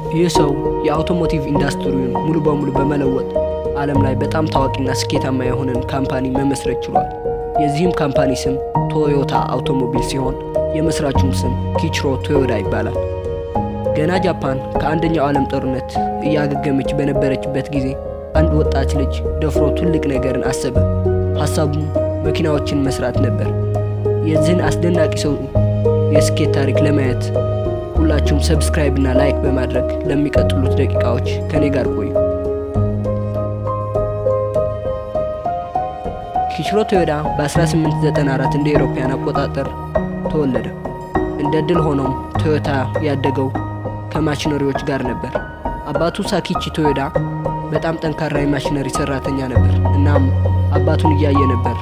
ይህ ሰው የ automotive ኢንዱስትሪውን ሙሉ በሙሉ በመለወጥ ዓለም ላይ በጣም ታዋቂና ስኬታማ የሆነን company መመስረት ችሏል። የዚህም company ስም ቶዮታ አውቶሞቢል ሲሆን የመስራቹም ስም ኪችሮ ቶዮዳ ይባላል። ገና ጃፓን ከአንደኛው ዓለም ጦርነት እያገገመች በነበረችበት ጊዜ አንድ ወጣት ልጅ ደፍሮ ትልቅ ነገርን አሰበ። ሀሳቡም መኪናዎችን መስራት ነበር። የዚህን አስደናቂ ሰው የስኬት ታሪክ ለማየት ሁላችሁም subscribe እና like በማድረግ ለሚቀጥሉት ደቂቃዎች ከኔ ጋር ቆዩ። ኪችሮ ቶዮዳ በ1894 እንደ አውሮፓውያን አቆጣጠር ተወለደ። እንደ እድል ሆኖም ቶዮታ ያደገው ከማሽነሪዎች ጋር ነበር። አባቱ ሳኪቺ ቶዮዳ በጣም ጠንካራ የማሽነሪ ሰራተኛ ነበር። እናም አባቱን እያየ ነበር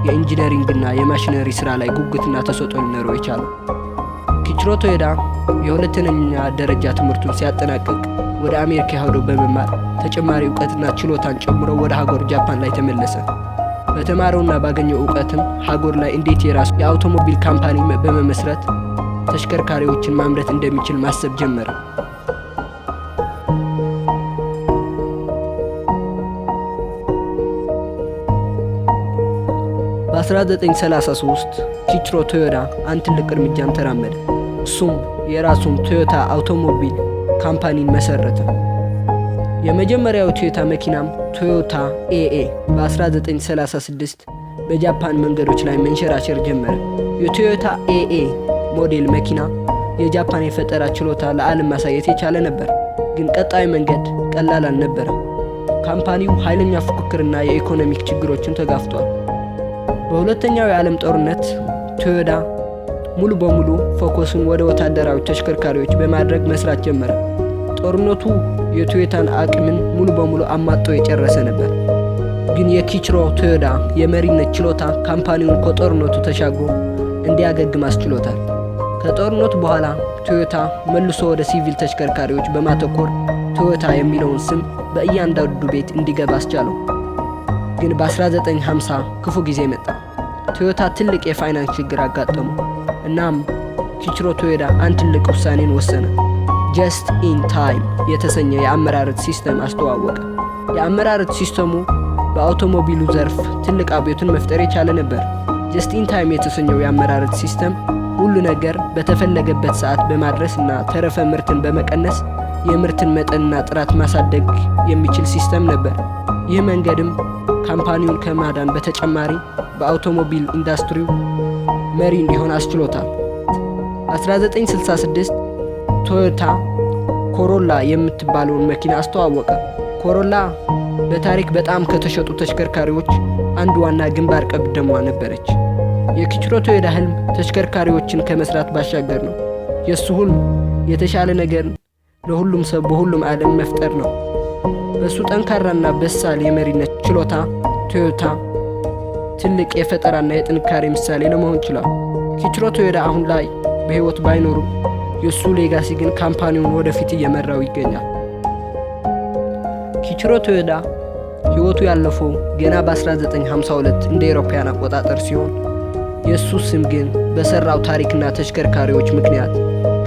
የ engineering ና የማሽነሪ ስራ ላይ ጉጉትና ተሰጥኦ ሊኖረው የቻለው። ኪችሮ ቶዮዳ የሁለተኛ ደረጃ ትምህርቱን ሲያጠናቅቅ ወደ አሜሪካ ሄዶ በመማር ተጨማሪ እውቀትና ችሎታን ጨምሮ ወደ ሀገሩ ጃፓን ላይ ተመለሰ። በተማረውና ባገኘው እውቀትም ሀገሩ ላይ እንዴት የራሱ የአውቶሞቢል company በመመስረት ተሽከርካሪዎችን ማምረት እንደሚችል ማሰብ ጀመረ። በ1933 ኪችሮ ቶዮዳ አንድ ትልቅ እርምጃን ተራመደ። እሱም የራሱን ቶዮታ አውቶሞቢል company ን መሰረተ። የመጀመሪያው ቶዮታ መኪናም ቶዮታ AA በ1936 በጃፓን መንገዶች ላይ መንሸራሸር ጀመረ። የቶዮታ AA ሞዴል መኪና የጃፓን የፈጠራ ችሎታ ለዓለም ማሳየት የቻለ ነበር። ግን ቀጣዩ መንገድ ቀላል አልነበረም። Company ው ኃይለኛ ፉክክርና የ economic ችግሮችን ተጋፍጧል። በሁለተኛው የዓለም ጦርነት ቶዮዳ ሙሉ በሙሉ focus ኡን ወደ ወታደራዊ ተሽከርካሪዎች በማድረግ መስራት ጀመረ። ጦርነቱ የቶዮታን አቅምን ሙሉ በሙሉ አሟጦ የጨረሰ ነበር። ግን የኪችሮ ቶዮዳ የመሪነት ችሎታ company ውን ከጦርነቱ ተሻግሮ እንዲያገግም አስችሎታል። ከጦርነቱ በኋላ ቶዮታ መልሶ ወደ ሲቪል ተሽከርካሪዎች በማተኮር ቶዮታ የሚለውን ስም በእያንዳንዱ ቤት እንዲገባ አስቻለው። ግን በ1950 ክፉ ጊዜ መጣ። ቶዮታ ትልቅ የፋይናንስ ችግር አጋጠመው። እናም ኪችሮ ቶዮዳ አንድ ትልቅ ውሳኔን ወሰነ። Just in time የተሰኘ የአመራረት system አስተዋወቀ። የአመራረት system ኡ በአውቶሞቢሉ ዘርፍ ትልቅ አብዮትን መፍጠር የቻለ ነበር። Just in time የተሰኘው የአመራረት system ሁሉ ነገር በተፈለገበት ሰዓት በማድረስ እና ተረፈ ምርትን በመቀነስ የምርትን መጠንና ጥራት ማሳደግ የሚችል system ነበር። ይህ መንገድም company ውን ከማዳን በተጨማሪ በአውቶሞቢል ኢንዱስትሪው መሪ እንዲሆን አስችሎታል። 1966 ቶዮታ ኮሮላ የምትባለውን መኪና አስተዋወቀ። ኮሮላ በታሪክ በጣም ከተሸጡ ተሽከርካሪዎች አንዱ ዋና ግንባር ቀደሟ ነበረች። የኪችሮ ቶዮዳ ህልም ተሽከርካሪዎችን ከመስራት ባሻገር ነው። የእሱ ህልም የተሻለ ነገር ለሁሉም ሰው በሁሉም ዓለም መፍጠር ነው። በእሱ ጠንካራና በሳል የመሪነት ችሎታ ቶዮታ ትልቅ የፈጠራና የጥንካሬ ምሳሌ ለመሆን ችሏል። ኪችሮ ቶዮዳ አሁን ላይ በሕይወት ባይኖሩም የእሱ legacy ግን company ውን ወደፊት እየመራው ይገኛል። ኪችሮ ቶዮዳ ሕይወቱ ያለፈው ገና በ1952 እንደ አውሮፓውያን አቆጣጠር ሲሆን የእሱ ስም ግን በሰራው ታሪክና ተሽከርካሪዎች ምክንያት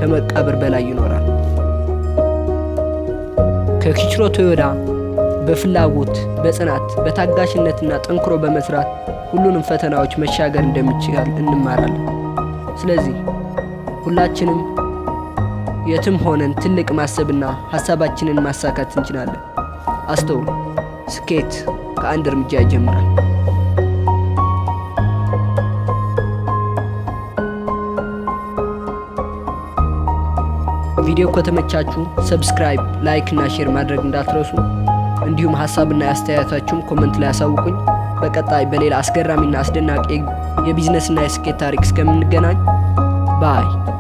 ከመቃብር በላይ ይኖራል። ከኪችሮ ቶዮዳ በፍላጎት፣ በጽናት፣ በታጋሽነትና ጠንክሮ በመስራት ሁሉንም ፈተናዎች መሻገር እንደሚቻል እንማራለን። ስለዚህ ሁላችንም የትም ሆነን ትልቅ ማሰብና ሀሳባችንን ማሳካት እንችላለን። አስተውሉ፣ ስኬት ከአንድ እርምጃ ይጀምራል። ቪዲዮ ከተመቻችሁ subscribe፣ like እና share ማድረግ እንዳትረሱ። እንዲሁም ሀሳብና አስተያየታችሁም comment ላይ ያሳውቁኝ። በቀጣይ በሌላ አስገራሚና አስደናቂ የቢዝነስና የስኬት ታሪክ እስከምንገናኝ bye።